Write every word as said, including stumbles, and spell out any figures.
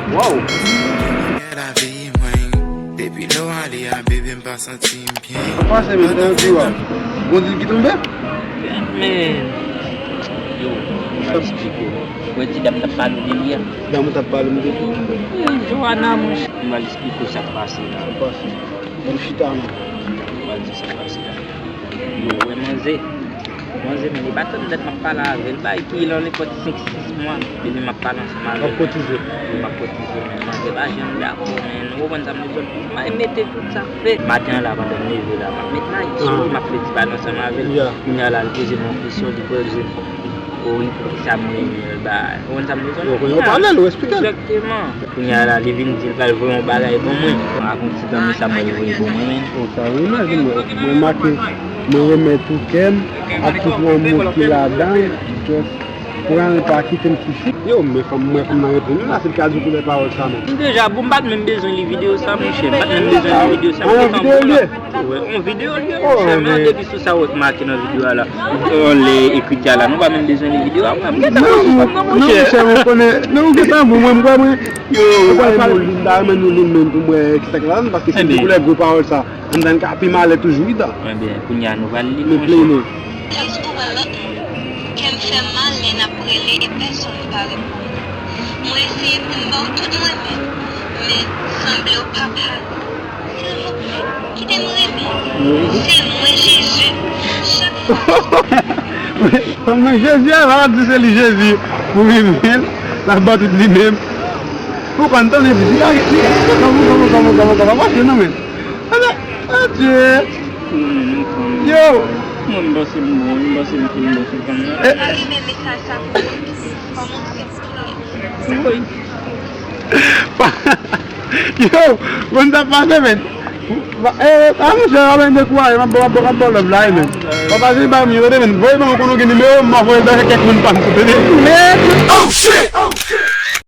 Wow. Sa pase, men, kòman w ye? Bon dil ki tonbe? Men, yo, m pral eksplike w. Ou wè ti dam t ap pale w de li a? Dam ou t ap pale m de li? Wi, Joana, monchè. M pral eksplike w sa k pase la. Sa pase. Bon, chita non. M pral di w sa k pase la. Yo, ou wè manzè. Manzè, men li pa tann dat m ap pale avè l. Bay ki lan nenpòt senk, sis mwa. Depi m ap pale ansanm avè l. W ap kotize. Wi, m ap kotize, men manzè pa janm dakò, men. Ou konprann sa m di w? M al mete tout sa fè. Maten an la, pandan m leve la, m ap met lay sou li, m ap fè ti pale ansanm avè l. Kounye a la, li poze m yon kesyon, li poze m, o, wi, poukisa m renmen l, ba, ou konn sa m bezwen? Yo, kounye a w pale l, ou eksplike l. Egzakteman. Kounye a la, li vin di l pral voye yon bagay ban mwen. Rakonte ti granmoun sa mwen li voye ban mwen, men. O, sa w imajine mwen. Mwen make, mwen remèt ou kè m ak tout lanmou ki ladan l. Just pran l, pa kite m sou chit. Yo, men fanm, mwen fanm nan reponn li la, si l ka di w kou lè pawòl sa menm. M deja bon, m pa t menm bezwen li videyo sa, monchè. M pa t menm bezwen li videyo sa. M gentan bon la. Wè, yon videyo l ye, monchè, men depi sou sa w wè k make nan videyo a la. Yon lè ekritè a la, nou pa menm bezwen li videyo a, mwen, m gentan bon sou fanm nan, monchè. Non, monchè, mwen konnen, non, ou gentan bon, mwen, m kwè, mwen, yo, mwen pral pale, m ta renmen nou li menm pou m wè kisa k ladan l, paske si l di kou lè gwo pawòl sa, m tann ka pi malè toujou, wi, da. Ebyen, kounye a nou pral li l, monchè. Nou play nou. Èske w wè lòt moun? Kè m fè mal lè n ap rele e pèsonn pa reponn. Mwen eseye pou m ba w tout mwen menm, men sanble w pa pale. Silvouplè, kite m rele. Se mwen Jezi. Chak fwa. Fanm nan Jezi a, la di se li Jezi. Pou renmen l, l ap ba w tout li menm. Ou konn tande, di a, kòman, kòman, kòman, kòman, kòman, mache non men. Adye. Yo. Mwen, m panse m bon, m panse m fin bon sou fanm nan. Eh. Mwen renmen mesaj sa pou mwen. Kòman w fè pou li? Woy. Yo, bon, sa pase, men. Eh, a, monchè, w ap dekouraje, m ap ba w, m ap ba w love la, wi, men. Papa, se pa m, yo, tande, men. Voye ban mwen, konnen w gen nimewo m, m ap voye l nan kèk moun pa m, tande. Men. Oh, shit!